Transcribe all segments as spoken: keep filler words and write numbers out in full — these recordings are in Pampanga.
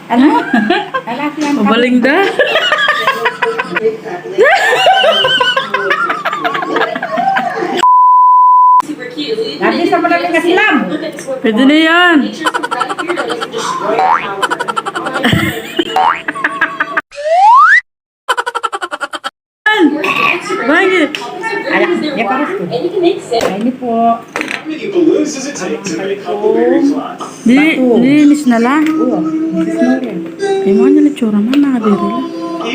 Ano? Ala, siya ang mabaling da. Lagi sa pala ng kasilam. Pwede na yan. Bakit? Ala, ya, pares ko. Ay, ini po. How many balloons does it take to make Huckleberry fly? Di, batu. Linis na lang. Oo, linis na rin. Ay, mga nila tsura man, nakadiri lang.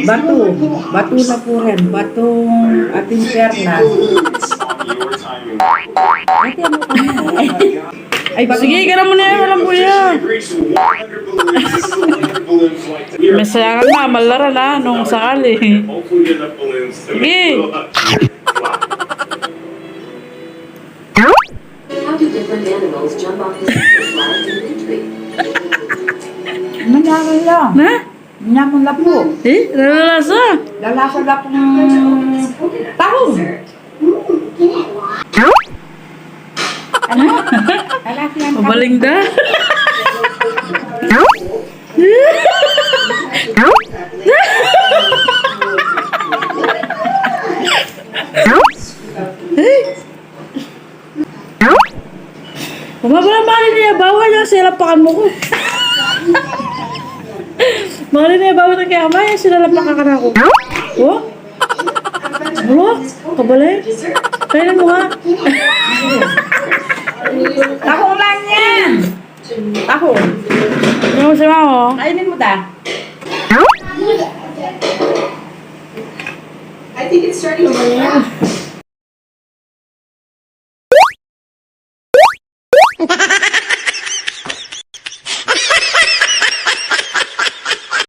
Batu. Batu na po rin. Batu at yung perlas. Fifty balloons on your timing. Ate, ano ka na? Ay, batu. Sige, ganun mo na yan. Walang kuya. Masaya ka na, malaran na, nung sakali. Sige. How do different animals jump off the slide in Petri? Manyaman lang. Na? Manyaman lang po. Eh, lalasa. Lalasa lang pong tahong. Ano? Lalasa lang. Mabaling da. Bumaba na, mali na ya bawa, sila pakan mu ku. Mali na ya bawa, kaya maya sila lang pakakana ku. Oh? Bro, kabale? Kainin mu nga. Tahong lang yan. Tahong. Yung sa mga, oh. Kainin mu ta. I think it's starting to